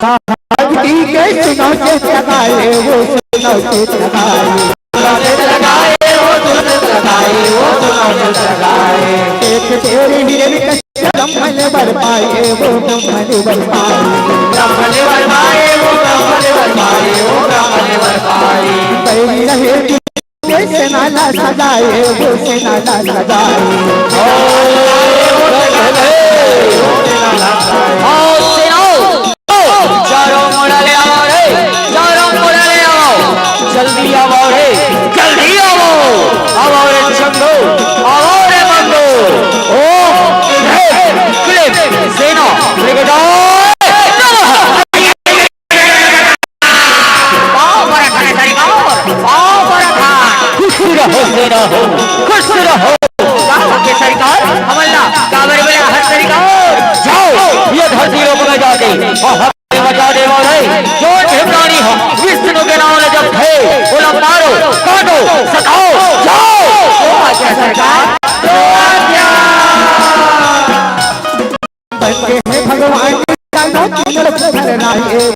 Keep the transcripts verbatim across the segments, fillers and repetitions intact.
कहानी के सुनो चित लगाए, वो सुनो चित लगाए। एक तेरे हिरन कश्यप ब्रह्मन वर पाए, वो ब्रह्मन वर पाए। बैरी रहे वैसे नाला सजाए, वैसे नाला सजाए। आओ सेनाओ, चारों मुड़ा ले आओ रे, चारों मुड़ा ले आओ, जल्दी आओ रे, जल्दी आओ, आओ रे चंदो, आओ रे मंदो। ओम ह्रीं क्लीं सेना मृगजाय नमः। पाँव पर रखा है सरकार, पाँव पर रखा। खुश रहो सेना हो, खुश रहो। का हो के सरकार, हमला काबर बोला है सरकार? जाओ, ये धरती लोक में जाके और हमें बचा दे वाले जो भी प्राणी हो, विष्णु के नाम ले जब थे, बोला मारो, काटो, सताओ, जाओ। तो आज्ञा सरकार, तो आज्ञा। बंदे हैं भगवान का नाम, तीनों पत्थर लाए।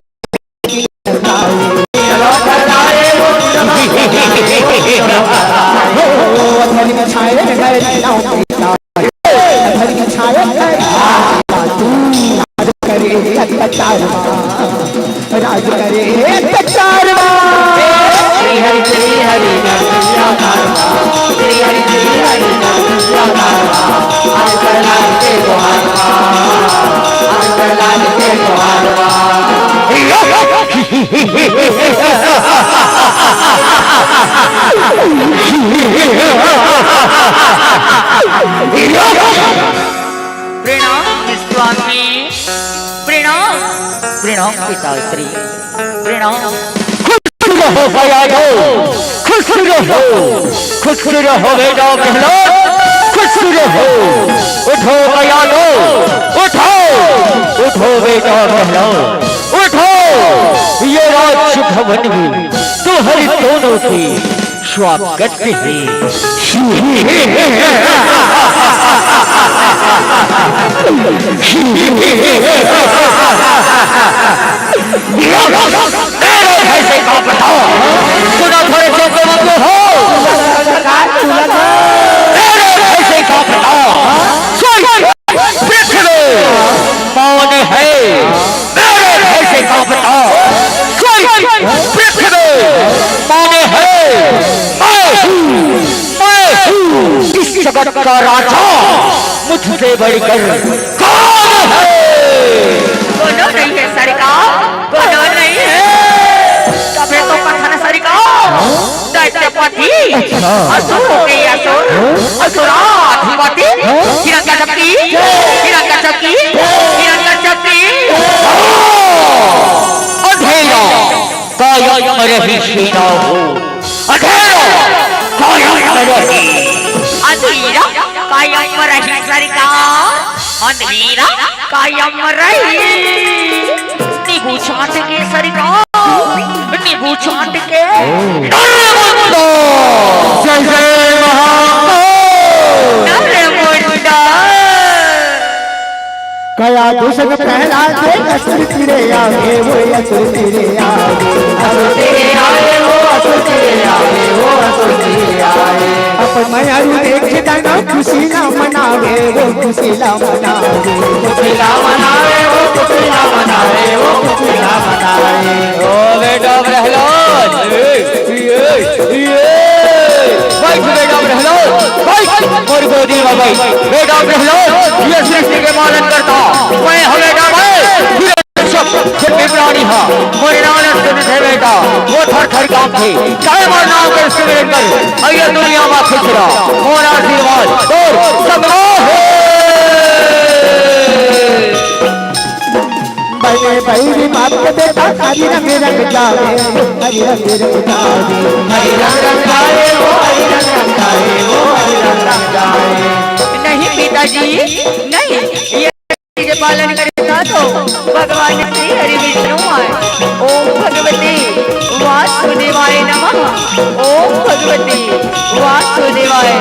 राज करे अत्याचार। श्री हरि श्री हरि नरसिंह अवतार। श्री हरि श्री हरि नरसिंह अवतार। आज प्रहलाद के गुहार। आज प्रहलाद के गुहार। प्रणाम स्वामी, प्रणाम, प्रणाम पिताश्री, प्रणाम। खुश रहो भैया दो, खुश रहो, खुश रहो बेटा प्रहलाद, खुश रहो। उठो भैया दो, उठो, उठो बेटा प्रहलाद, उठो। ये राज भवन में तुम्हारी दोनों की स्वागत है। मेरे भैंसे का बताओ, सुना थोड़े चौके मंगू हो। मेरे भैंसे का बताओ, स्वर्ग पृथ्वी कौन है? मेरे भैंसे का बताओ, स्वर्ग पृथ्वी कौन है? मैं हूँ, मैं हूँ इस जगत का राजा, मुझसे बढ़कर कौन है? कोनो नहीं है सरकार, कोनो नहीं है। तबे तो कथन सरकार। दैत्यपति, अच्छा। असुर के असुर, हाँ? असुराधिपति, हाँ? हिरण्यकश्यप की, हिरण्यकश्यप की, हिरण्यकश्यप की। अंधेरा कायम रही सेना हो, अंधेरा कायम रही। अंधेरा कायम रही सरकार, अंधेरा कायम रही। नींबू छाट के सरकार, नींबू छाट के। जय जय महाकाल। नरमुंडा। कया दूषण प्रहलाद के असुर तेरे आगे, वो असुर तेरे आगे। असुर तेरे आगे, वो असुर तेरे आगे, वो असुर तेरे आगे। अपन मयारू देख दाना खुशी ना मनावे, वो खुशी ना मनावे। खुशी ना मनावे, वो खुशी ना मनावे, वो खुशी ना मनावे। ओ बेटा प्रहलाद, ए, ए, ए, बैठ बेटा प्रहलाद, बैठ, मोर गोदी में बैठ। बेटा प्रहलाद, ये सृष्टि के पालन करता मैं हूँ बेटा, मैं। सब जब भी प्राणी हा, मोरे नाम सुन थे बेटा, वो थर थर कांपथे। काय मोर नाम कर सुमिरन कर, अइया दुनिया मा खुश रहा। मोर आशीर्वाद तोर संग मा हे। बने बैरी बाप के बेटा, हरी रंग रंग जावे, हरी रंग रंग जावे। हरी रंग रंग जावे, वो हरी रंग रंग जावे, वो हरी रंग रंग जावे। नहीं पिताजी, नहीं, ये के पालन करता तो भगवान श्री हरि विष्णु आए। ओम भगवते वासुदेवाय नमः। ओम भगवते वासुदेवाय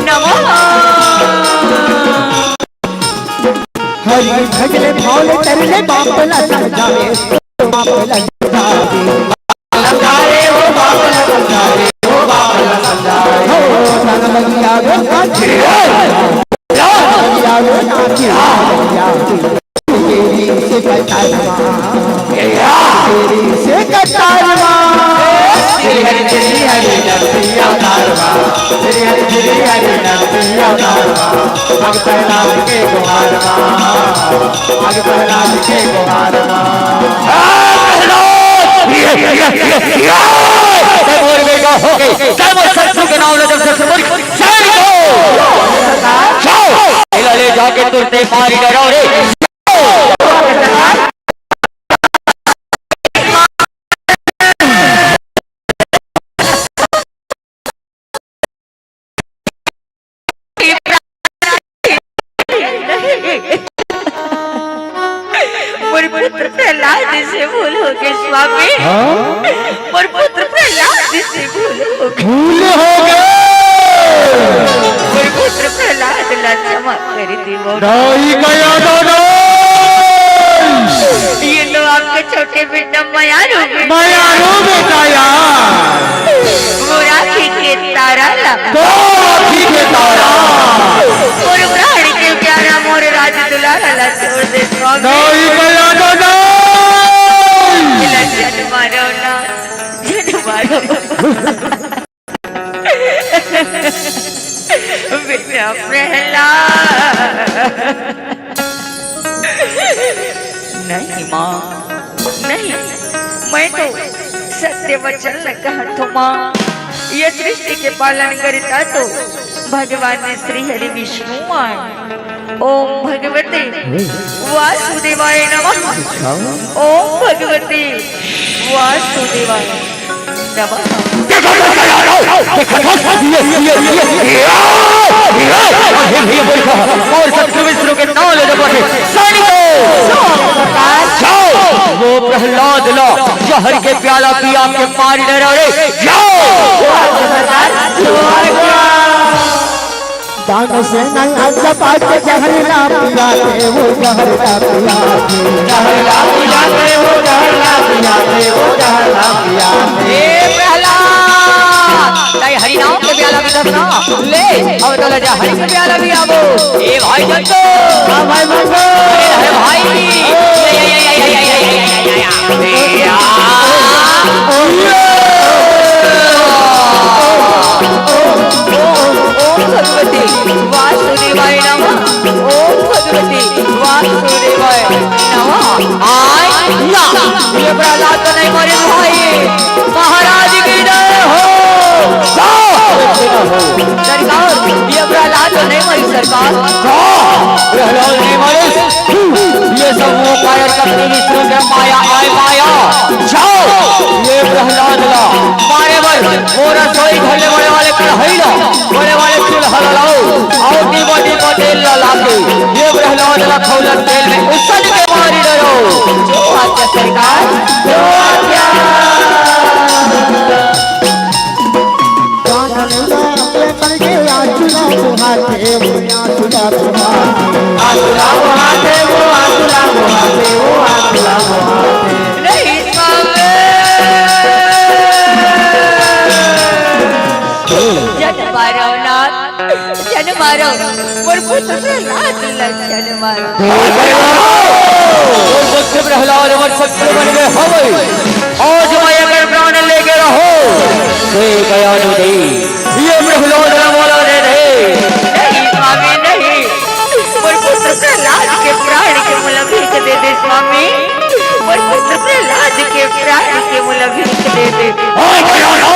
नमः। हरि भजले भाव ले तरले बाप ला समझावे, बाप ला समझावे। समझावे हो बाप ला समझावे, हो बाप ला समझावे। हो नन बगिया वे आखिर। बगिया वे आखिर। तेरी से कटारवा, तेरी से कटारवा। श्री हरि श्री हरि नरसिंह अवतारवा, श्री हरि श्री हरि नरसिंह अवतारवा। भगत प्रहलाद के गुहारवा, भगत प्रहलाद के गुहारवा। जय मोर बेटा हो गए, जय मोर शत्रु के नाम ले, जब शत्रु मोर जय हो। जाओ, इला ले जाके तुरते मारी डराओ रे। मोर पुत्र प्रहलाद से भूल हो गए स्वामी। हाँ? मोर पुत्र प्रहलाद से भूल हो गए। भूल हो गए। मोर पुत्र प्रहलाद ला क्षमा कर दे बाबा। नहीं गया दादा। ये तो आपके छोटे बेटा मयारू बेटा। मयारू बेटा यार। मोर आँखी के तारा ला। मोर आँखी के तारा। मोर प्राण के प्यारा मोर राज दुलारा ला छोड़ दे स्वामी। नहीं गया दादा। ला जन मारो ना, जन मारो। बेटा प्रहलाद। नहीं माँ, नहीं, मैं तो सत्य वचन ल कहत हूँ माँ। ये सृष्टि के पालन करता तो भगवान श्री हरि विष्णु आए। ओम भगवते वासुदेवाय नमः। ओम भगवते वासुदेवाय नमः। देखो, देखो, यार, देखो, देखो, ये, ये, ये, ये, ये, ये, ये, ये, और शत्रु विष्णु के नाम ले जब के सैनिकों, जाओ, वो प्रहलाद ला जहर के प्याला पिया के मार ले रहा रे, जाओ। दान से नहीं अंत पाके जहर ला पिया दे, वो जहर ला पिया दे। जहर ला पिया दे, वो जहर ला पिया दे, वो जहर ला पिया दे। ए प्रहलाद, ताई हरि नाम के प्याला भी धर ना। ले, अब तो ले जा, हरि के प्याला भी आवो। ए भाई दत्तो। हाँ भाई मंगो। अरे, अरे भाई। या, या, या। ओम भगवते वासुदेवाय नमः। ओम भगवते वासुदेवाय नमः। आय ना, ये प्रहलाद तो नहीं मरे भाई। महाराज की जय हो। सरकार, ये प्रहलाद तो नहीं मरे सरकार। प्रहलाद नहीं मरे। ये सब वो कायर कपटी विष्णु के माया आय माया। जाओ, ये प्रहलाद ला मारे बर मोर रसोई घर ले बड़े वाले कढ़ाई ला, बड़े वाले चूल्हा ला लाओ, और दीवा दीवा तेल ला लाके ये प्रहलाद ला खौलत तेल में उसज के मारी डरो। जो आज्ञा सरकार, जो आज्ञा। जन मारो नाथ, जन मारो, मोर पुत्र प्रहलाद ला जन मारो। और पुत्र प्रहलाद हमर शत्रु बन गए हवे। आज मैं अगर प्राण लेके रहो, तो गया नहीं। ये प्रहलाद ला मोला दे दे। नहीं स्वामी, नहीं। मोर पुत्र प्रहलाद के प्राण के मोला भीख दे दे स्वामी। मोर पुत्र प्रहलाद के प्राण के मोला भीख दे दे। ओ गया लो।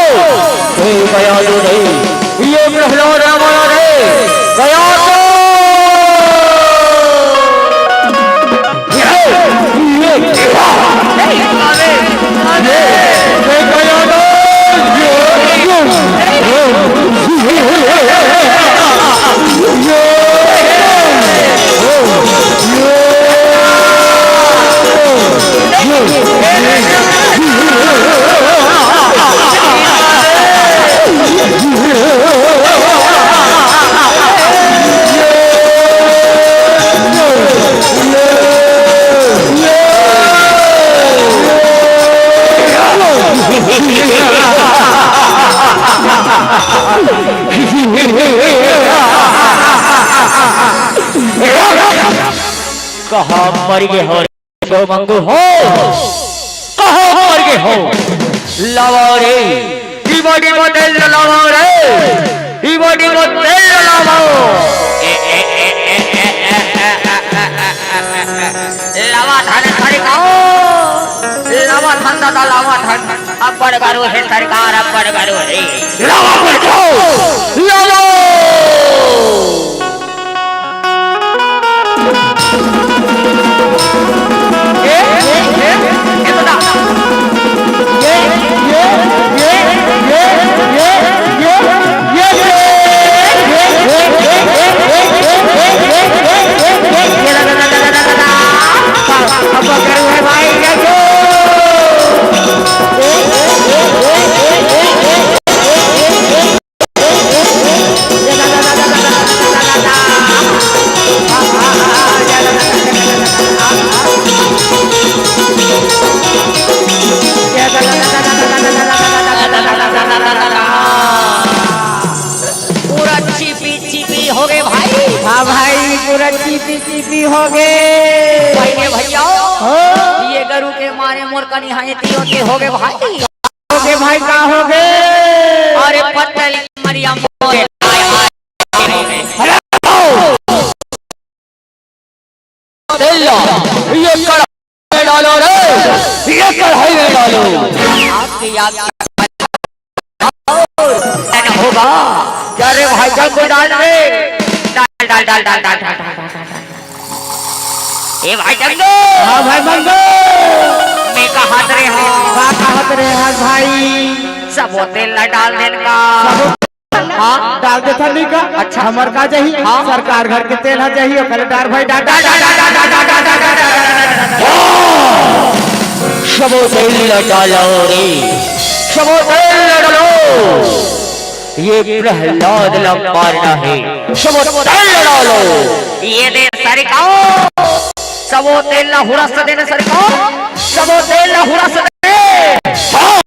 ए गया लो नहीं। ये प्रहलाद ला मोला दे। गया तो। कहाँ मर गे हो रे, गो मंगू हो? कहाँ मर गे हो? लावा रे, इबो डिबो तेल लावा रे, इबो डिबो तेल लावा। लावा धन धरी गाओ, लावा धन दादा, लावा धन। अब्बड़ गरु हे सरकार, अब्बड़ गरु हे। लावा बचाओ, लावा। ए, ए, ए, ए दादा। ए, ए, ए, अब करूँ है भाई, ये जो। पूरा चीपी चीपी हो गे भाई। हाँ भाई, पूरा चीपी चीपी हो गे। भाई रे भैया, हाँ। ये गरु के मारे मोर कनी हाय तियो के हो गे भाई। हो गे भाई, का हो गे? अरे पटल मरिया मोरे। तेल ला, ये कढ़ाई में डालो रे, ये कढ़ाई में डालो। आपकी याद होगा। क्या रे भाई, जंगू डाल रे। डाल, डाल, डाल। ए भाई जंगू। हाँ भाई मंगू। मैं कहत रहे हँव। का कहत रहे हस भाई? सबो तेल ला डाल देन का। सबो हाँ। डाल देथन नहीं का? अच्छा। हमर का जाही? हाँ। सरकार घर के तेल ह जाही, ओकर डार भाई डार, डार, डार, डार। हाँ। सबो तेल ला डालो रे, सबो तेल ला डालो। ये प्रहलाद ला मारना हे, सबो तेल ला डालो। ये दे सरकार, सबो तेल ला हुरस देन सरकार, सबो तेल ला हुरस दे। हाँ।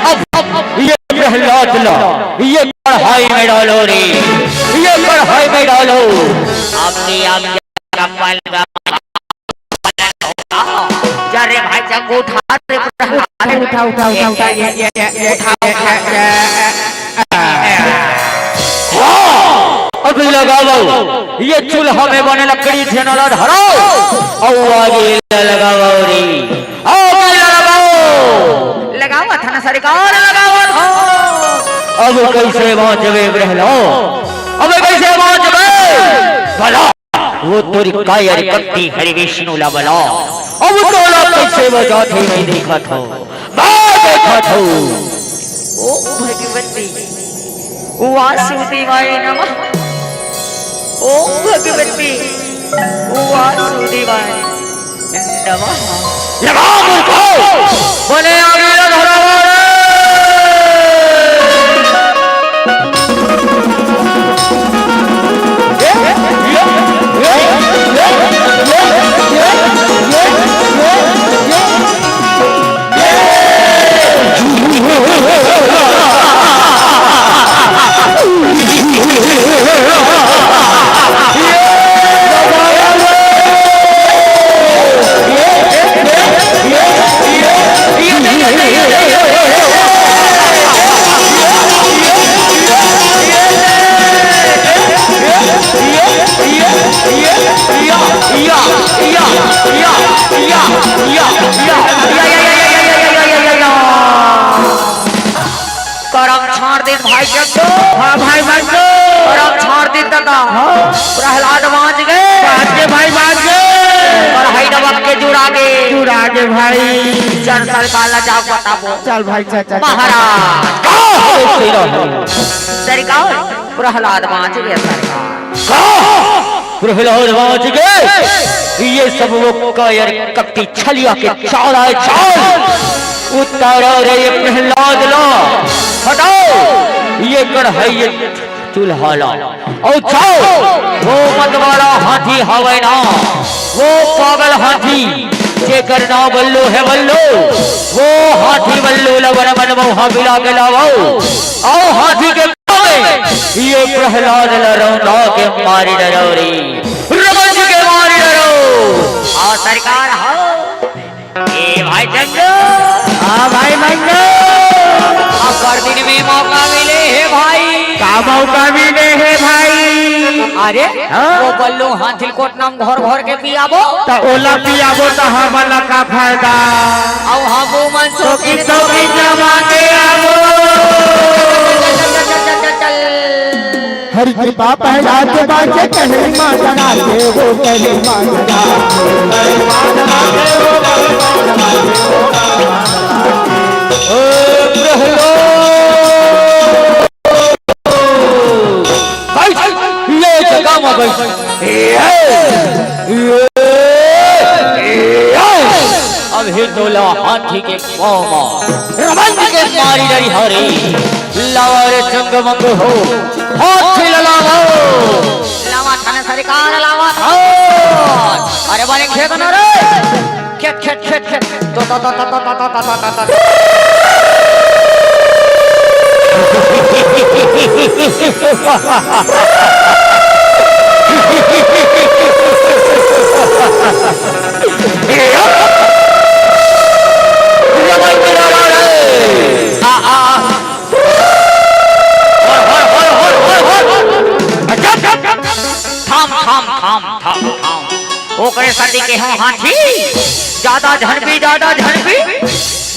अब, अब ये प्रहलाद ला, ये कढ़ाई में डालो रे, ये कढ़ाई में डालो। आपके, आपके कपाल का जा रे भाई, जंगू उठा रे प्रहलाद। उठा, उठा, उठा, उठा, ये, ये, ये, ये, उठा, ये, उठा। ये, ये। हाँ, अब लगाओ, ये चूल्हा में बने लकड़ी झेना ला धरो, अउ आगी ला लगाओ रे, आगी ला लगाओ। लगावत हन सरकार, लगावत हन। अब कइसे बाँचबे प्रहलाद, अब कइसे बाँचबे? भला वो तोरी कायर कत्ती हरि विष्णु ला बला, अब तोला कइसे बचाथे मैं देखत हँव। मैं देखत हँव। ओम भगवती वासुदेवाय नमः। ओम भगवती वासुदेवाय नमः। लगा मुझको। बोले आगे रे धरा वाले। करम छाड़ दे भाई जंगू। हाँ भाई जंगू। करम छाड़ दे दादा। हाँ। प्रहलाद बाँच गे। बाँच गे भाई, बाँच गे। अउ हई नमक के जुड़ा गे। जुड़ा गे भाई। चल सरकार ला जाके बताबो। चल भाई, चल, चल, चल। महाराज। का हो तेरा हो? सरकार, प्रहलाद बाँच गे सरकार। का? प्रहलाद बाँच गे? ये सब वो कायर कत्ती छलिया के चाल आय चाल। उतारो रे ये प्रहलाद ला। हटाओ ये कढ़ाई, ये चूल्हा ला। अउ जाओ, वो मतवाला हाथी हवय ना, वो पागल हाथी, जेकर नाम बल्लू हे बल्लू, वो हाथी बल्लू ला वन मन मउहा बिला के लावव। अउ हाथी के पाँव में ये प्रहलाद ला रौंदा के मारी डरव रे, रमज के मारी डरव। जंगू। हाँ भाई मंगू। अब्बड़ दिन में मौका मिले हे भाई। का मौका मिले हे भाई? अरे, हाँ? वो बल्लू हाथी ल कोटना म घोर घोर के पियाबो। त ओला पियाबो त हमन ला का फायदा? अउ हमू मन तो की तो की जमा के आबो। चल, चल, चल, चल, चल। हरि कृपा पहला के बाजे, कहे माता राधे हो, कहे माता राधे। ओ प्रहलाद, बैठ, ये जगह में बैठ। ये, ये, ये। अब हे तोला हाथी के पाँव म रमंज के मारी डरी हरे। लावा रे चंग मंग हो, हाथी ला लावा। लावा थाने सरकार लावा था। अरे बारे खेत न रे। खेत, खेत, खेत, खेत। तो, तो, तो। आ, आ। हट, हट, हट, हट, हट, हट। थाम, थाम, थाम, थाम, थाम। ओकरे सेती के हूँ हाथी, जादा झन पी, जादा झन पी।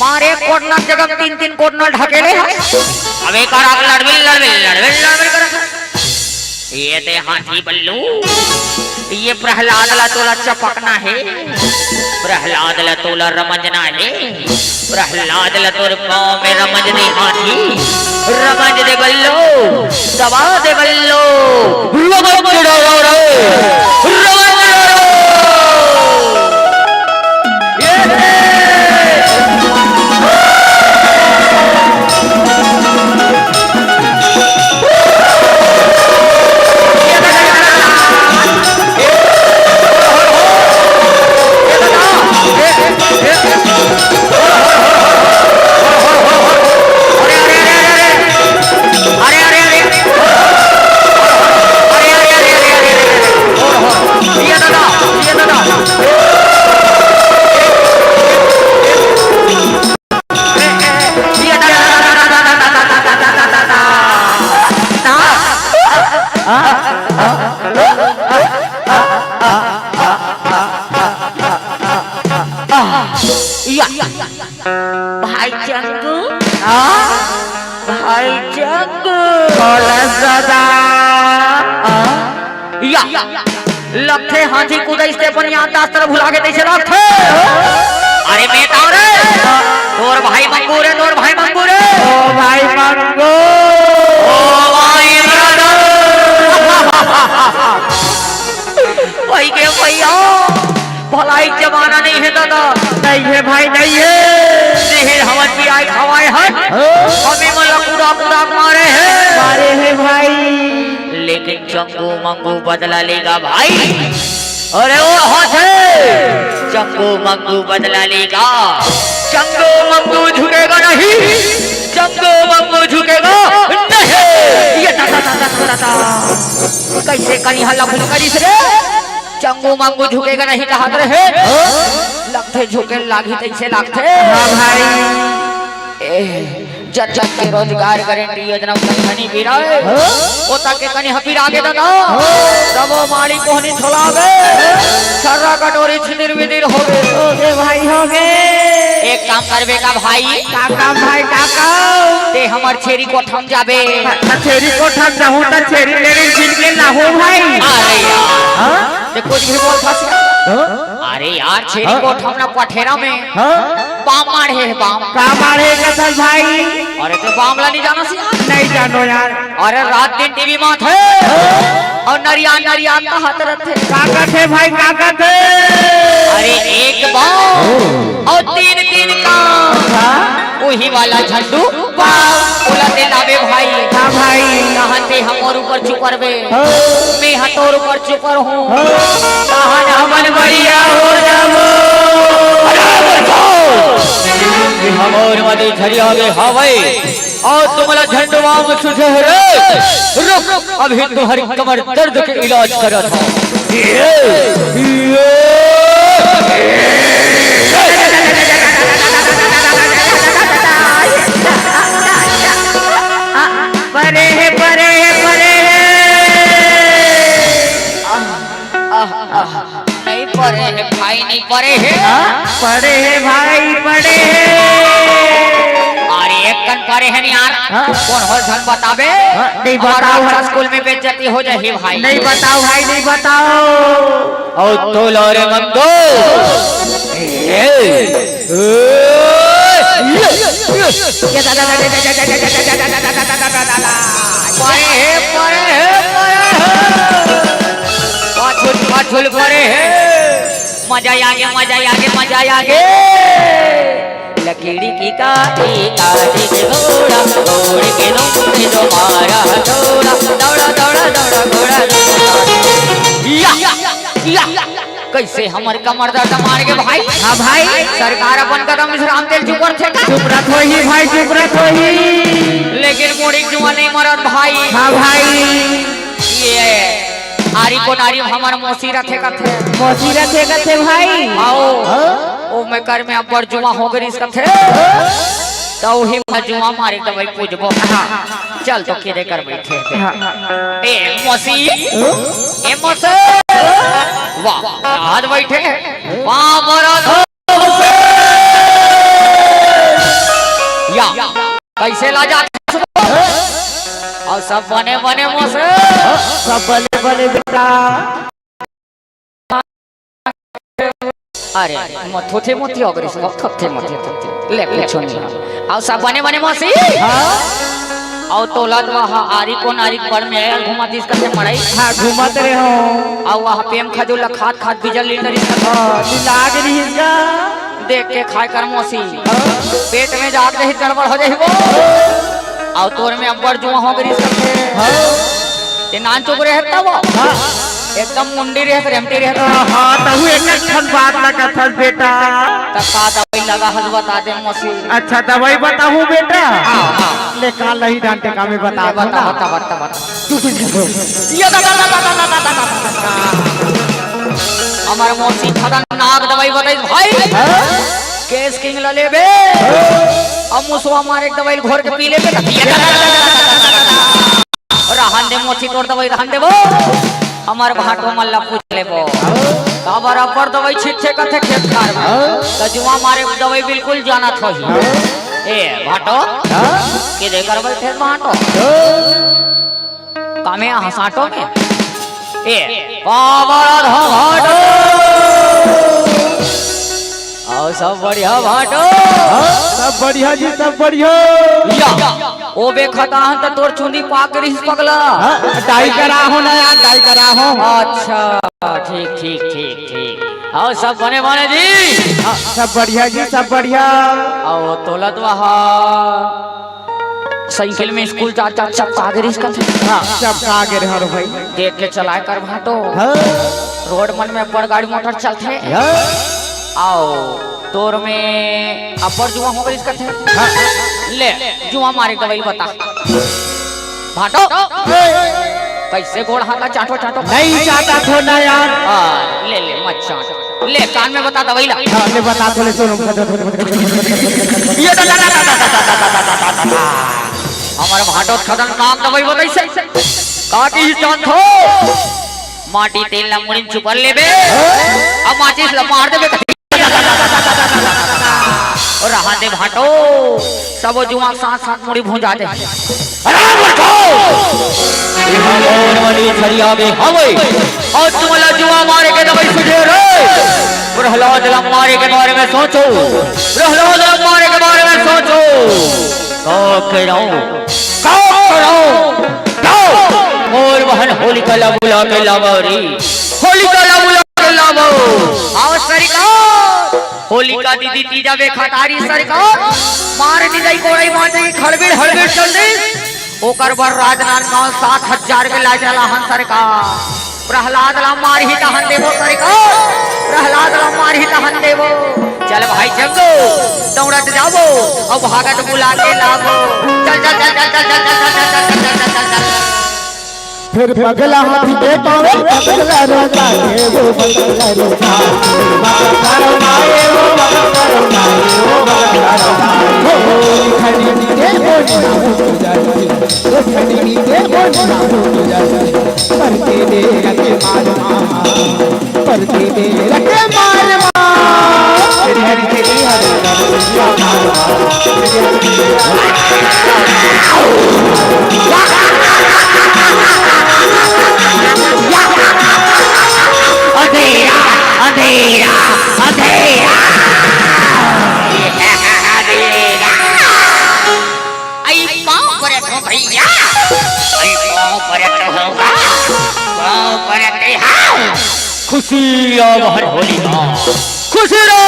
मारे कोटना जगह तीन, तीन कोटना ढकेले हे। अब एक और आग लड़बिल, लड़बिल, लड़बिल, लड़बिल करत हे। ये ते हाथी बल्लू, ये प्रहलाद ला तोला चपकना हे, प्रहलाद ला तोला रमंजना हे, प्रहलाद ला तोर पाँव में रमंज दे हाथी, रमंज दे बल्लू, दबा दे बल्लू, रमंज डालो रे, रमंज डालो। ये या। भाई चंगू। हाँ? भाई चंगू। कौन दादा? हाँ? या। लगथे हाथी कूदइस ते अपन याददाश्त ला भुला गे तइसे लगथे। अरे मैं ताव रे। तोर भाई मंगू रे, तोर भाई मंगू रे। ओ भाई मंगू। ओ भाई ब्रदर। भाई के भैया, भलाई जमाना नइ हे दादा। नइ हे भाई, नइ हे। जेहर हवत की आय खवाय हन। हाँ। हमें मन ला कुदा कुदा मारे हे। मारे हे भाई। लेकिन चंगू मंगू बदला लेगा भाई। अरे ओ हाथे, चंगू मंगू बदला लेगा। चंगू मंगू झुकेगा नहीं, चंगू मंगू झुकेगा नहीं। ये ता, ता, ता, ता, ता, ता। कइसे कनिहा लफन करिस रे? चंगू मंगू झुकेगा नहीं कहत रहे। लगथे झुके लागही तइसे लागथे। हाँ भाई। ए, जब तक के रोजगार गारंटी योजना उतना घनी पिराए, हाँ? ओ तक के कनी हपिर आगे दादा, हाँ? तब वो माड़ी कोहनी छोलावे, छर्रा कटोरी छिदिर बिदिर होगे। होगे भाई, होगे। एक काम करबे का भाई? का काम भाई, का काम? ते हमर छेरी कोठा म जाबे। त छेरी कोठा म जाहूं त छेरी लेरी बिन के लाहूं भाई। अरे यार। हाँ? ते कुछ भी बोलथस यार। हाँ? अरे यार, छेरी हाँ? कोठा म ना पठेरा में हाँ? बाम माढ़े हे, बाम। का माढ़े कथस भाई? अरे ते बाम ला नइ जानस यार? नइ जानो यार। अरे रात दिन टीवी म आथे। हाँ? अउ नरिया नरिया कहत रथे। का कथे भाई, का कथे? अरे एक बाम अउ तीन तीन काम। हाँ? उही वाला झंडू बाम। ओला ते लाबे भाई। हाँ भाई। कहाँ ते हमर ऊपर चुपरबे? हाँ। मैं ह तोर ऊपर चुपर हूँ। हाँ। तहन हमन बढ़िया हो जाबो। अरे बरसात! हमर मदे झरिया गे हवय। अउ तुमला झंडू बाम सुझे रे। रुक, अभी तुम्हारी कमर दर्द के इलाज करत हूँ। ये, ये, ये। भाई नहीं पढ़े हे। हाँ, पढ़े हे भाई, पढ़े हे। अरे एक कन पढ़े हे नहीं यार। हाँ। कौन हो झन बताबे? हाँ, नहीं हमारा बताओ। अच्छा स्कूल में बेइज्जती हो जाही भाई। नहीं बताओ भाई, नहीं बताओ। और तोला रे मंदो। ए, ए, पढ़े हे, पढ़े हे, पढ़े हे। पाछुल, पाछुल पढ़े हे। मजा आगे, मजा आगे, मजा आगे। लकड़ी की काठी, काठी के घोड़ा, घोड़े के नोक पे जो मारा हथौड़ा, दौड़ा, दौड़ा, दौड़ा, घोड़ा, दौड़ा। या, या, या। कैसे हमर कमर दर्द मार के भाई? हाँ भाई। सरकार अपन कदम विश्राम तेल चुप रथे का? चुप रथो ही भाई, चुप रथो ही। लेकिन मोड़ी जुआ नहीं मरत भाई। हाँ भाई। ये आरी कोन आरी हमर मौसी रथे कथे। मौसी रथे कथे भाई। आओ। हाँ? ओ मैं कर में अब्बड़ जुआ हो गरिस कथे। त उही म जुआ मारे दवई पूजबो। हाँ। चल तो किरे कर बइठे। हाँ। ए मौसी। हाँ? ए मौसी। वाह, आज बइठे। वाह, बड़ा या, कैसे ला जात? अउ सब बने बने मौसी। सब बने बने बेटा। अरे, म-, थोथे मोथे हो गइस, थोथे मोथे, थोथे। ले, कुछो नहीं। अउ सब बने बने मौसी। हाँ। अउ तोला तो वहाँ आरी कोन आरी पर में आयल घुमा दिस कथे मड़ई। हाँ, घुमत रहे हो। अउ वहाँ पेम खजूर ला खात खात बिजल लीटर इसका। हाँ, तू लाग रही इसका। देख के खाए कर मौसी। हाँ। पेट में जात रही गड़बड़ हो जाही वो। अउ तोर में अब्बड़ जुआ हो गइस कथे। हाँ। ते नान चुक रहे तब। हाँ। एकदम मुंडी रहे, रेमटी रहे। हाँ, तहु एक ठन बात ला कथस बेटा। त का दवाई लगा हस बता दे मौसी। अच्छा, दवाई बताहूँ बेटा? हाँ, हाँ। ले का लही डांटे का में बता ले दो बता, ना। बता, बता, बता। ये दा, दा, दा। हमार मौसी खतरनाक दवाई बताइस भाई। हाँ? केस किंग ला लेबे। हाँ? अउ मुसवा मारे के दवाई घोर के पी लेबे। ये दा, दा, दा। रहन दे मोची तोर दवई, रहन दे वो। हमर भांटो मन ला पूछ लेबो। काबर अब्बड़ दवई छिटथे कथे खेत खार में। त जुआ मारे दवई बिल्कुल जानत होही। ए, भांटो, के दे कर बइठे भांटो? कामे हसाटो में? ए, काबर अधा भांटो? अउ सब बढ़िया भांटो? हाँ, सब बढ़िया जी, सब बढ़िया। या, ओ बेखताहन त तोर चुंदी पाक रिहिस पगला। हाँ, डाई कराहो ना यार, डाई कराहो। अच्छा, ठीक, ठीक, ठीक, ठीक। अउ सब बने बने जी? हाँ, सब बढ़िया जी, सब बढ़िया। अउ तोला तो वहाँ साइकिल में स्कूल जात जात चपका गे रिहिस कथे। हाँ, चपका गे रहे हरो भाई। देख के चलाए कर भांटो। हाँ। रोड मन में अब्बड़ गाड़ी मोटर चलथे। हाँ। अउ तोर में अब्बड़ जुआ हो गइस कथे। हाँ। ले, जुआ मारे दवई बता। भांटो। ए। कैसे गोड़ हाथ ला चाटो चाटो? नहीं चाटा थो ना यार। आ, ले ले मत चाट। ले कान में बता दवई ला। हाँ, ले बता थो, ले सुनो। ये दा, दा, दा। हमर भांटो खतरनाक दवई बताइस। का की जान थो? माटी तेल ला मुड़ी में चुपर लेबे। अब माचिस ला मार देबे। अउ रहन दे भांटो, सबो जुआ के साथ साथ मुड़ी भूंजा दे। अरे मूर्खो! इहाँ मोर मनी छरिया में हवे, अउ तुमला जुआ मारे के दवई सुझे रे। प्रहलाद ला मारे के बारे में सोचो, प्रहलाद ला मारे के बारे में सोचो। का करो, का करो, का? मोर बहन होलिका ला बुला के लावा रे, होलिका ला बुला के लावा। अउ सरकार, होलिका दीदी तीजा बेखतारी सरकार, मार दी गई कोड़ई मार दी, खड़बिड़ हड़बिड़ चल दी। ओकर बर राजनांदगांव सात हजार के लाज रहन सरकार। प्रहलाद ला मारही तहन देबो सरकार, प्रहलाद ला मारही तहन देबो। चल भाई चंदू, दौड़त जाबो, अउ भागत बुला के लाबो। चल, चल, चल। फिर पगला हाथी के पावे, पगला रोता है वो, पगला रोता है। परती दे रखे मार मामा, परती दे रखे मार मामा। अंधेरा, अंधेरा, अंधेरा। आई पाँव परत हो भैया, आई पाँव परत हो, पाँव परत हो। खुशी रहो बहन होलिका, खुशी रहो।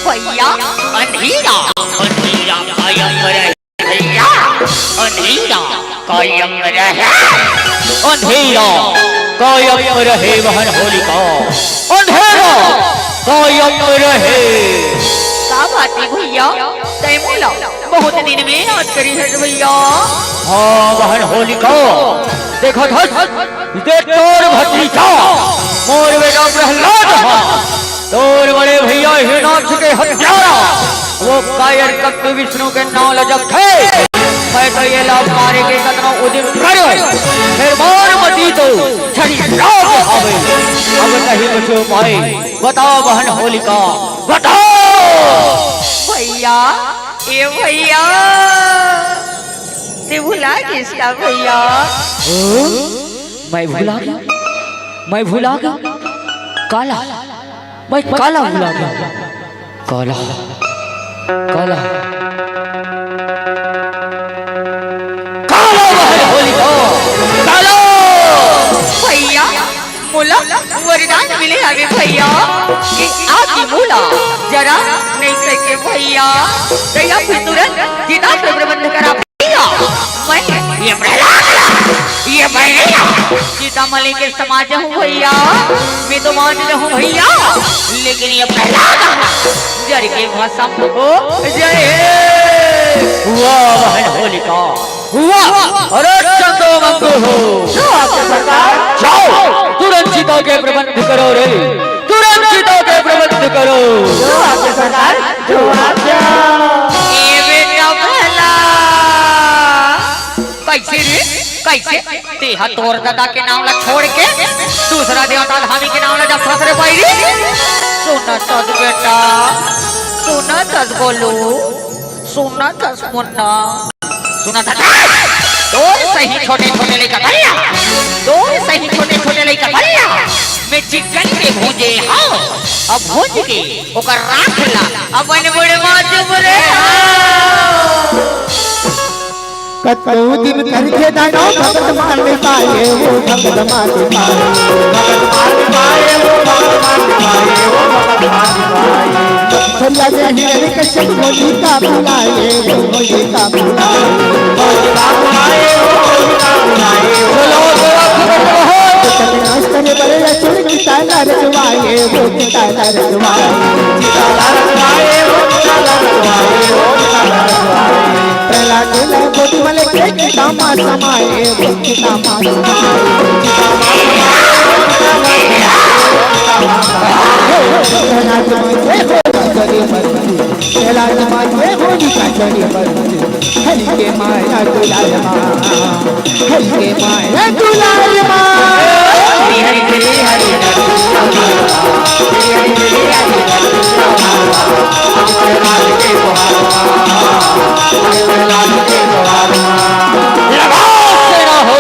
भैया, अंधेरा, अंधेरा कायम रहे। भैया, अंधेरा कायम रहे। अंधेरा कायम रहे बहन होलिका, अंधेरा कायम रहे। का बात है भैया, तै मोला बहुत दिन में याद करे हस भैया। हाँ बहन होलिका, देखत हस, ये तोर भतीजा, मोर बेटा प्रहलाद हा, तोर बड़े भैया हिरणाक्ष के हत्यारा, वो कायर कत्तू विष्णु के नांव ल जपथे। मैं तो ये ला मारे के कतना उदिम करेंव, फेर मोर मती तो छड़ी लाग हवे। अब नहीं बचो पाए, बता बहन होलिका, बता। भैया, ए भैया, तैं भुला गेस का भैया? ओ, मैं भुला गेंव, मैं भुला गेंव। काला, मैं काला भुला गेंव। काला, काला, काला बहन होलिका, काला। भैया, मोला वरदान मिले हवे भैया, कि आगी मोला जरा नहीं सके भैया। दया फिर तुरंत चिता के प्रबंध करा भैया। मैं ये प्रहलाद, ये बहन चिता मले के समाज हूँ भैया, मैं तो मान रहूँ भैया, लेकिन ये प्रहलाद जर के भस्म हो जाए। वाह बहन होलिका, वाह! अरे चंदो मंगू हो। जो आपके सरकार। जाओ, तुरंत चिता के प्रबंध करो रे, तुरंत चिता के प्रबंध करो। जो आपके सरकार, जो आज्ञा। ए बेटा भला, कैसे रे, कैसे? तेहा तोर ददा के नांव ला छोड़ के दूसरा देवता धामी के नांव ला जपथस रे बैरी। सुनत हस बेटा, सुनत हस गोलू, सुनत हस मुन्ना। सुनत हस? तोर सही छोटे छोटे लइका भैया, तोर सही छोटे छोटे लइका भैया, मैं चिकन के भूंजे हंव। अब भूंज के ओकर राख ला अपन मुड़ मा चुभ रे हंव। कतको दिन करके दानो भगत मार पाए, वो भगत मार पाए। सरिया में हिरण्यकश्यप होलिका बुलाए, वो होलिका बुलाए। होलिका बुलाए, वो होलिका बुलाए। बोलो, बोलो, बोलो, बोलो। नाश करे बड़े असुर की ताला रचवाए, वो की ताला रचवाए। की ताला रचवाए, वो की ताला रचवाए, वो की ताला रचवाए। प्रहलाद ला गोदी में लेके चिता मा समाए, वो चिता मा समाए। प्रहलाद माँ जय हो, राजनी बरती, प्रहलाद माँ जय हो, राजनी बरती। हरि के माया दुलार माँ, हरि के माया दुलार माँ। हरि हरि हरि हरि हरि हरि हरि हरि हरि। लगाओ सेना हो,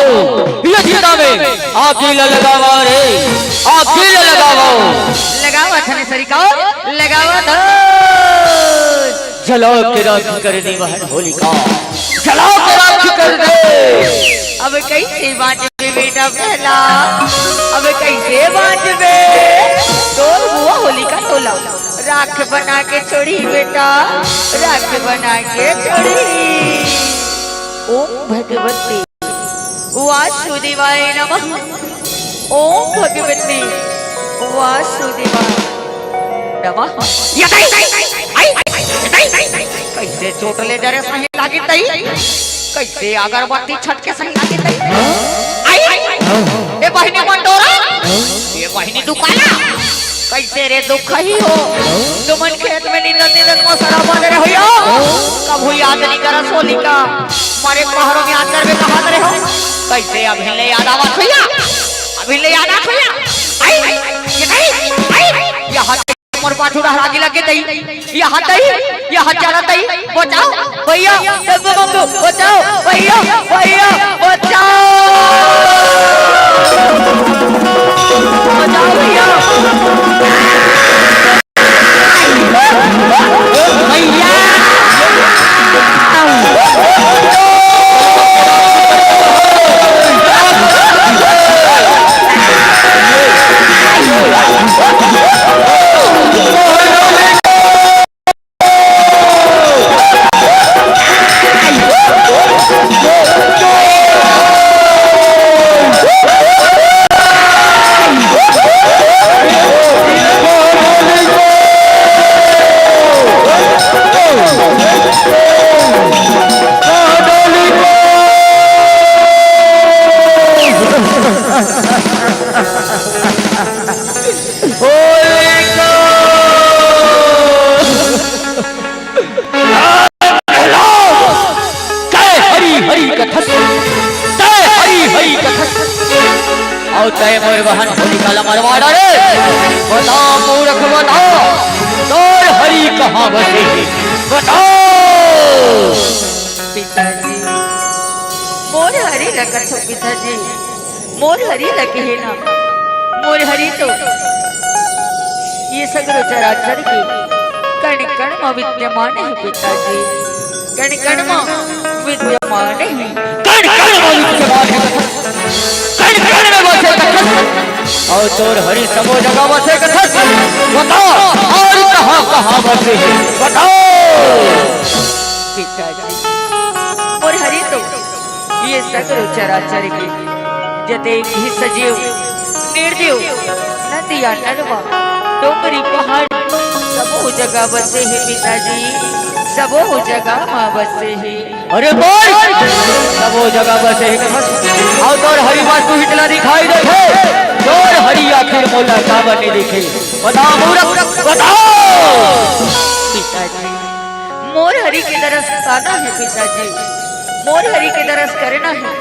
ये चिता में आगी ल लगावा रे, आगी ल लगावा। लगावा थने सरिकार, लगावा थ। जला के राख कर दे बहन होलिका, जला के राख कर दे। अब कैसे बांटबे बेटा प्रहलाद, अब कैसे बांटबे? तोर बुआ होलिका तोला राख बना के छोड़ी बेटा, राख बना के छोड़ी। ओम भगवती वासुदेवाय नमः। ओम भगवती वासुदेवाय नमः। ये दई, आई, ये दई, कैसे चोट ले जरे सही लागी तई? कैसे अगरबत्ती छटके सही लागी तई? आई, ए बहिनी मंडोरा, ए बहिनी दुकाला, कैसे रे दुखही हो? तुमन खेत में निंदत निंदत मोसरा बन रहे हो यो? कभू याद नहीं करा सोली का? मारे पहाड़ों में याद करबे कहा करे हो? कैसे अभी ले याद आवत भैया? अभी ले याद आवत भैया? आई, ये नहीं, आई, यहाँ मोर पाछू डहर आगी लगे दई, यहाँ दई, यहाँ चला दई, बचाओ भैया, जब बम बचाओ भैया, भैया बचाओ, बचाओ भैया। जय हरि हरि कथस, जय हरि हरि कथस। अउ तय मोर बहन होलिका ला मरवा डारे। बता मूर्ख बता, तोर हरि कहाँ बसे हे? बता। पिताजी, मोर हरि ला कथो पिताजी, मोर हरि ला कहे ना, मोर हरि तो ये सगरो चराचर के कण कण म विद्यमान हे पिताजी, कण कण म विद्यमान हे। कण कण म विद्यमान हे कथस, कण कण म बसे कथस, अउ तोर हरि सबो जगह बसे कथस। बता, अउ कहाँ कहाँ बसे हे? बताओ। पिताजी, मोर हरि तो ये सगरो चराचर के जतेक भी सजीव, निर्जीव, नदिया, नलवा, डोंगरी, पहाड़, सबो जगह बसे हे पिताजी, सबो जगह म बसे हे। अरे बोल, सबो जगह बसे हे कथस। अउ तोर हरि वास्तु हितला दिखाई देथे, तोर हरि आखिर मोला काबर नइ दिखे? बता मूर्ख, बता। पिताजी, मोर हरि के दरस पाना हे पिताजी, मोर हरि के दरस करना हे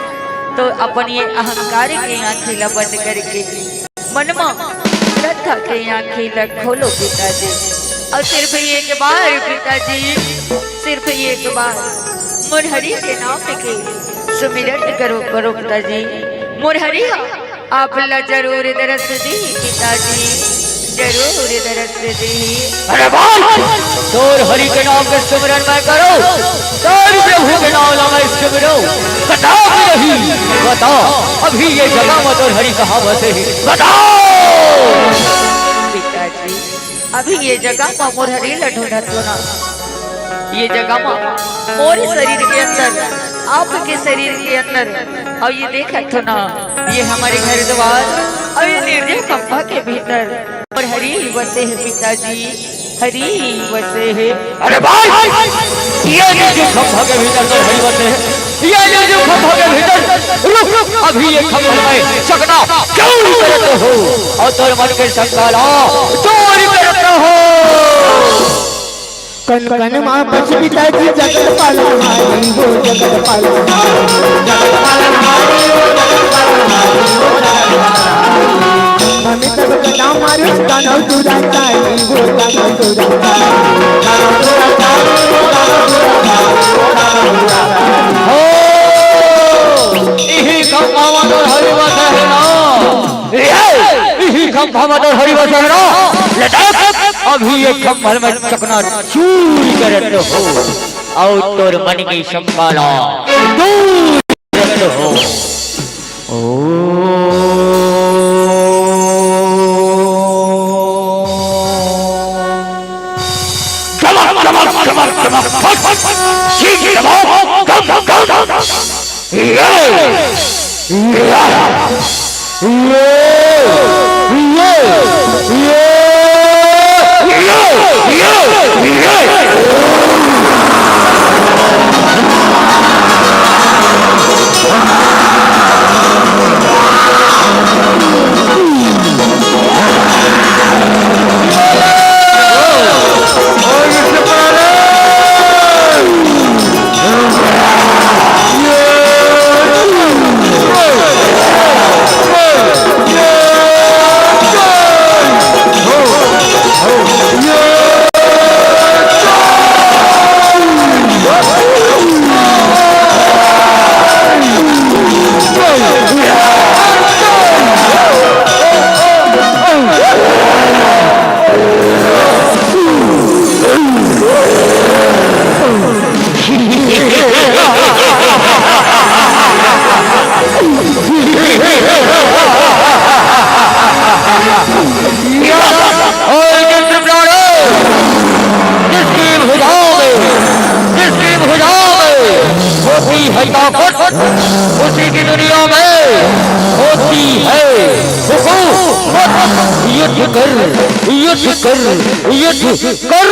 तो अपन ये अहंकार के आँखी ला बंद करके मन म श्रद्धा के आँखी ला खोलो पिताजी, अउ सिर्फ एक बार पिताजी, सिर्फ एक बार मोर हरि के नाम के सुमिरन करो, करो पिताजी। मोर हरि ह आप ला जरूर दरस दिही पिताजी, जरूर दरस दिही। अरे बोल, तोर हरि के नाम के सुमिरन मैं करो, तोर प्रभु के नाम ला मैं सुमिरो, कदापि नहीं। बता, अभी ये जगह म तोर हरि कहाँ बसे हे? बताओ। पिताजी, अभी ये जगह म मोर हरि ला ढूंढत हो ना, ये जगह म मोर शरीर के अंदर, आपके शरीर के अंदर, अउ ये देखत हो ना, ये हमर घर द्वार, अउ ये निर्जीव खंभा के भीतर मोर हरि बसे हे पिताजी, हरि बसे हे। अरे भाई, ये निर्जीव खंभा के भीतर तोर हरि बसे हे, ये निर्जीव खंभा के भीतर। रुक, रुक, अभी ये खंभा मैं चकना चूर करत हो, अउ तोर मन के शंका ला दूर करत हो। कन कन मा बस पिताजी जगत पालनहारी हो, जगत पालनहारी हो, जगत पालनहारी हो, जगत पालनहारी हो, जगत पालनहारी हो। हमें तब गदा मारे दानव दुराचारी हो, दानव दुराचारी हो, दानव दुराचारी हो, दानव दुराचारी हो, दानव दुराचारी हो। इही खंभा म तोर हरि बसे हे ना। ए, इही खंभा म तोर हरि बसे हे ना। ले देख, अभी ये खंभा मैं चकना चूर करत हो, अउ तोर मन के शंका ला दूर करत हो। ओ। डमक, डमक, डमक, डमक, फट, फट, फट। चीख, डमक, डम, डम, डम। ये, ये, ये, ये, ये। है ताकत, उसी की दुनिया में होती है हुकूमत। युद्ध कर, युद्ध कर, युद्ध कर।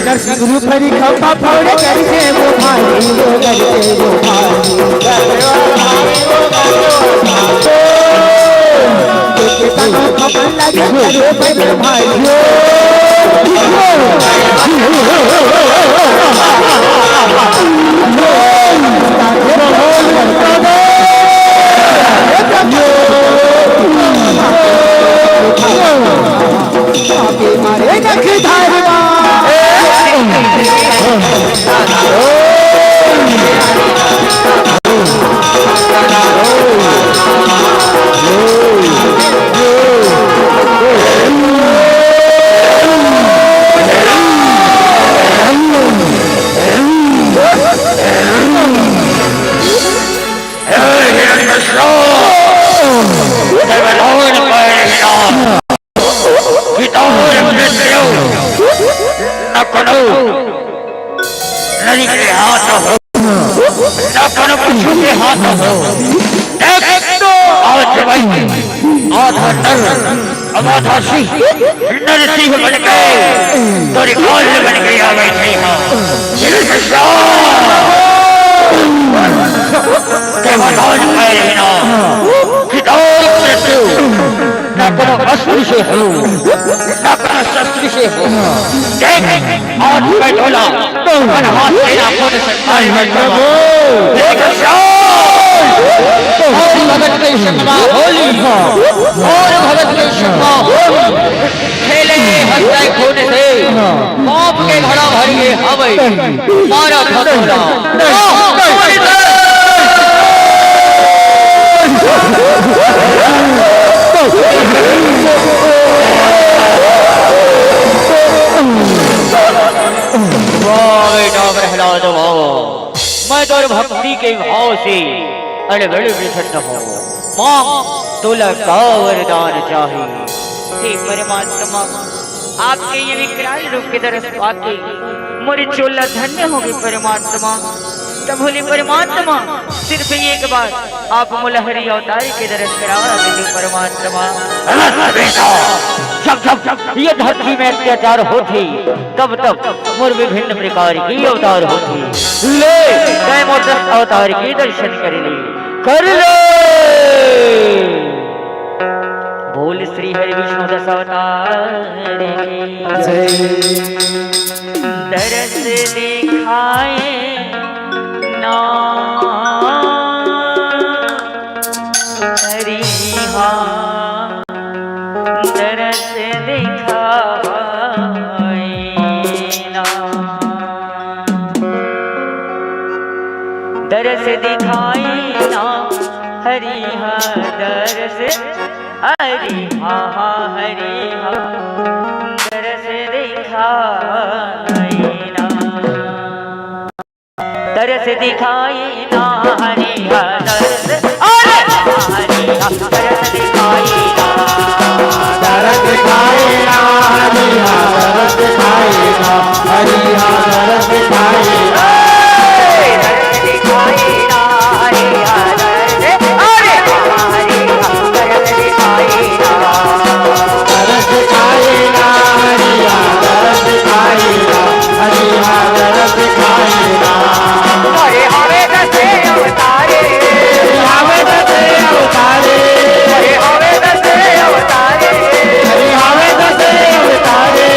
कर गुरु फरी खंभा फोड़े, कर से वो भारी, वो कर से वो भारी। नदी के हाथ हो, न कोनो पशु के हाथ हो। देख, आज भाई, आधा नर, अब आधा सिंह, नर सिंह बन के, तोरी गाल बन के आ बैठे हैं। देवताओं ने कह रहे ना, कि दौड़ मृत्यु, न कोनो अस्त्र से हो, न कोनो शस्त्र से हो। देख, आज मैं ढोला, और हाथ तेरा कौन से भाई मैं प्रभु। देख, और भगत के शर्मा होली, और भगत के शर्मा होली। खेले हंसते खून से, पाप के घड़ा भर के हवे, मारा था ढोला। वाह बेटा प्रहलाद, वाह। मैं तोर भक्ति के भाव से अड़बड़ प्रसन्न हूँ। मांग, तोला का वरदान चाही? हे परमात्मा, आपके ये विकराल रूप के दर्श पाके मोर चोला धन्य होगे परमात्मा। तब बोले परमात्मा, सिर्फ एक बार आप मोला हरि अवतार के दर्श करा दे परमात्मा। गलत बेटा, जब जब ये धरती में अत्याचार होथे, तब तब मोर विभिन्न प्रकार के अवतार होथे। ले, तैं मोर दस अवतार के दर्शन कर ले, कर ले। बोल श्री हरि विष्णु दस अवतार की जय। दरस दिखाए ना हरि हा, दरस दिखाए ना, दरस दिखाए ना हरि हा, दरस हरि हा, हा, हरि हा, दरस दिखाए ना। दरस दिखाए ना हरि हा, दरस, अरे हरि हा, दरस दिखाए ना। दरस दिखाए ना हरि हा, दरस दिखाए ना, हरि हा, दरस दिखाए ना। ए, दरस दिखाए ना हरि हा, दरस, अरे हरि हा, दरस दिखाए ना। दरस दिखाए ना हरि हा, दरस दिखाए ना, हरि हा, दरस दिखाए ना। हरि हवे दसे अवतारे। हरि हवे दसे अवतारे। हरि हवे दसे अवतारे। हरि हवे दसे अवतारे।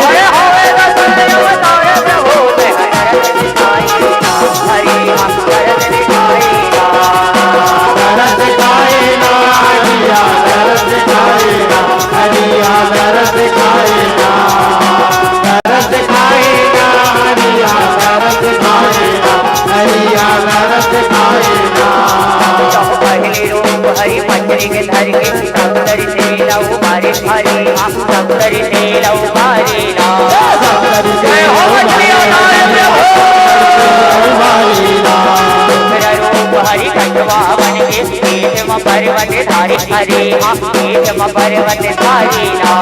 हरि हवे दसे अवतारे प्रभु ते हरि हरि हरि हरि हरि हरि हरि। दरस दिखाए ना हरि हा, दरस दिखाए ना, हरि हा, दरस दिखाए ना। दरस दिखाए ना हरि हा, दरस दिखाए ना, हरि हा, दरस दिखाए ना। तब पहले रूप हरि पचरी के धर के, सब दर से लव मारे हरि हा, सब दर से लव मारे ना। सब दर से लव मारे ना। दूसरा रूप हरि कछवा बन के, पीठ म पर्वत धारी हरि हा, पीठ म पर्वत धारी ना।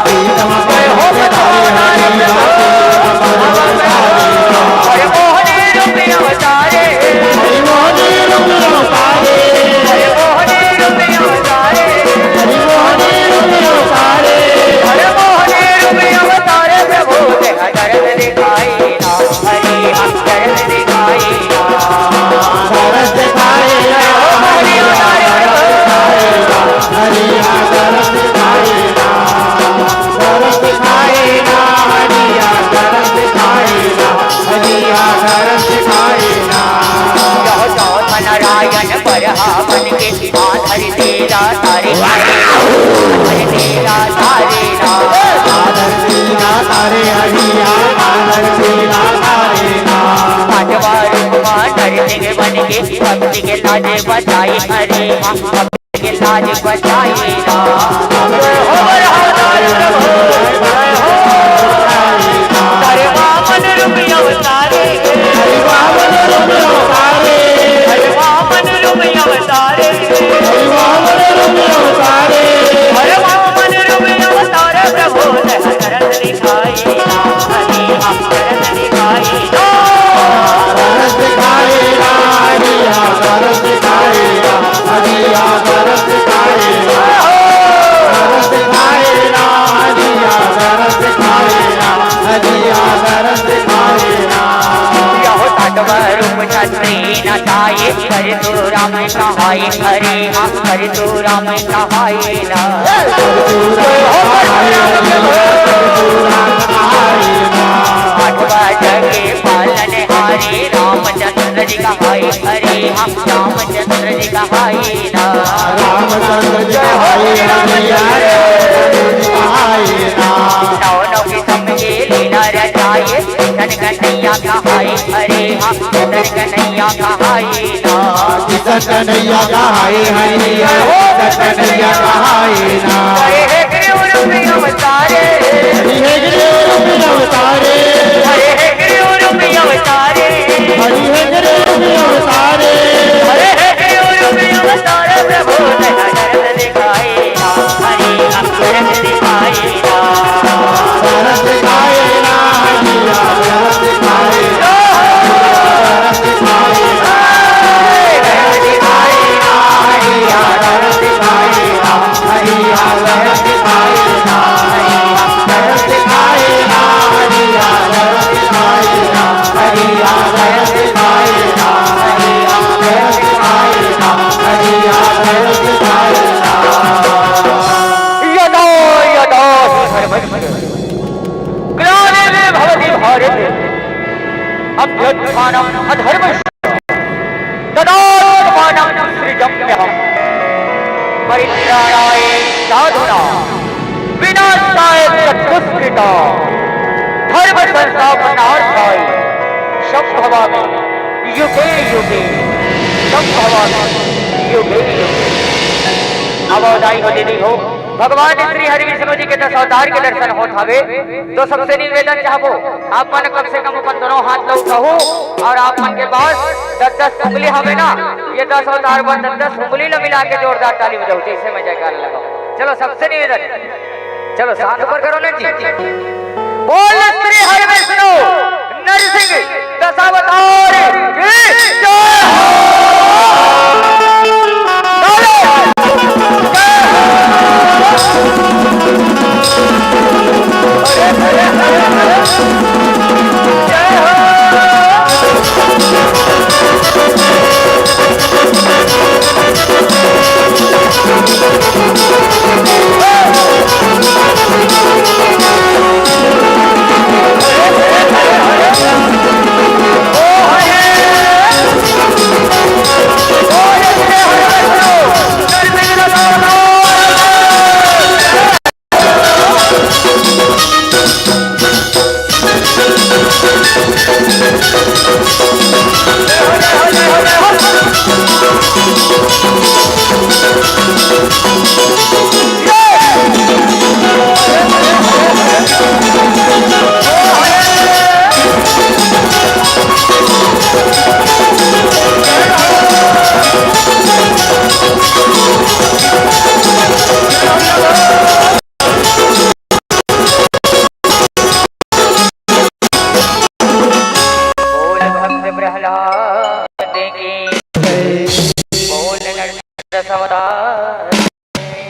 पीठ म पर्वत धारी हरि हा, पीठ म पर्वत धारी ना। अरे मोहनी अवतारे। हरि मोहनी रूप अवतारे। हरि मोहनी रूप अवतारे। हरि मोहनी रूप अवतारे। हरि मोहनी रूप अवतारे प्रभु देह दरस दिखाई ना। हरि हम दरस दिखाई ना। दरस दिखाई ना। हरि अवतारे। हरि हम दरस दिखाई ना। दरस दिखाई ना। हरि हम दरस दिखाई ना। हरि हम दरस दिखाई ना। यह चौथ नारायण पर हावन के आधर तेरा तारे हरे, आधर तेरा तारे ना। आधर तेरा तारे हरिया, आधर तेरा तारे ना। पांडवा रूप मा नरसिंह बन के भक्ति के लाज बचाई हरे, हाँ, भक्ति के लाज बचाई ना। जय हो बलहारी प्रभु, जय हो। तारे वामन रूप अवतारे। हरि वामन रूप अवतारे। हरि वामन रूप अवतारे। हरि वामन रूप अवतारे। हरि वामन रूप अवतारे प्रभु ने दरस दिखाई ना, हरि हम दरस दिखाई ना। दरस दिखाई ना, हरि हम दरस दिखाई ना, हरि हम दरस दिखाई ना। दरस दिखाई ना, हरि हम दरस दिखाई ना, हरि हम दरस दिखाई ना। यह तांडव रूप छत्री न ताई, कर तू राम सहाय हरे, हाँ, कर तू राम सहाय ना। आठ बाजा के पालन हारे रामचंद्र जी का हाय हरे, हाँ, रामचंद्र जी का हाय ना। रामचंद्र जी का हाय हरे, रामचंद्र जी का हाय ना। नौ नौ किस्म के लीला रचाए, कृष्ण कन्हैया का हाय हरे, हाँ, कृष्ण कन्हैया का हाय ना। कृष्ण कन्हैया का हाय हरे, कृष्ण कन्हैया का हाय ना। हरे हे गुरु रूप अवतारे। हरि हे गुरु रूप अवतारे। हरे हे गुरु रूप अवतारे। हरि हे गुरु रूप अवतारे। हरे हे गुरु रूप अवतारे प्रभु दया दरस दिखाए ना। हरि हम दरस दिखाए ना। दरस दिखाए ना, हरि हम दरस दिखाए ना। दरस दिखाए ना। यदा यदा हि धर्मस्य ग्लानिर्भवति भारत, अभ्युत्थानम् अधर्मस्य तदात्मानं सृजाम्यहम्। परित्राणाय साधूनां विनाशाय च दुष्कृताम्। धर्म संस्थापनार्थाय संभवामि युगे युगे। संभवामि युगे युगे। अब बधाई हो दीदी हो। भगवान श्री हरि विष्णु जी के दस अवतार के दर्शन होत हवे, तो सबसे निवेदन चाहबो, आप मन कम से कम अपन दोनों हाथ ला उठाहू और आप मन के पास दस दस उंगली हवे ना, ये दस अवतार बर दस दस उंगली ला मिला के जोरदार ताली बजाओ, जैसे मैं जयकारा लगाऊं। चलो सबसे निवेदन, चलो साथ ऊपर करो ना जी। बोल श्री हरि विष्णु नरसिंह दशावतार की जय हो। जय हो।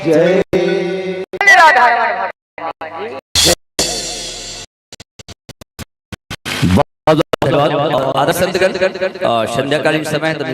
जय राधा रमण भगवान जी। बहुत बहुत धन्यवाद। आदर संतगण, अ, संध्याकालीन समय है, तो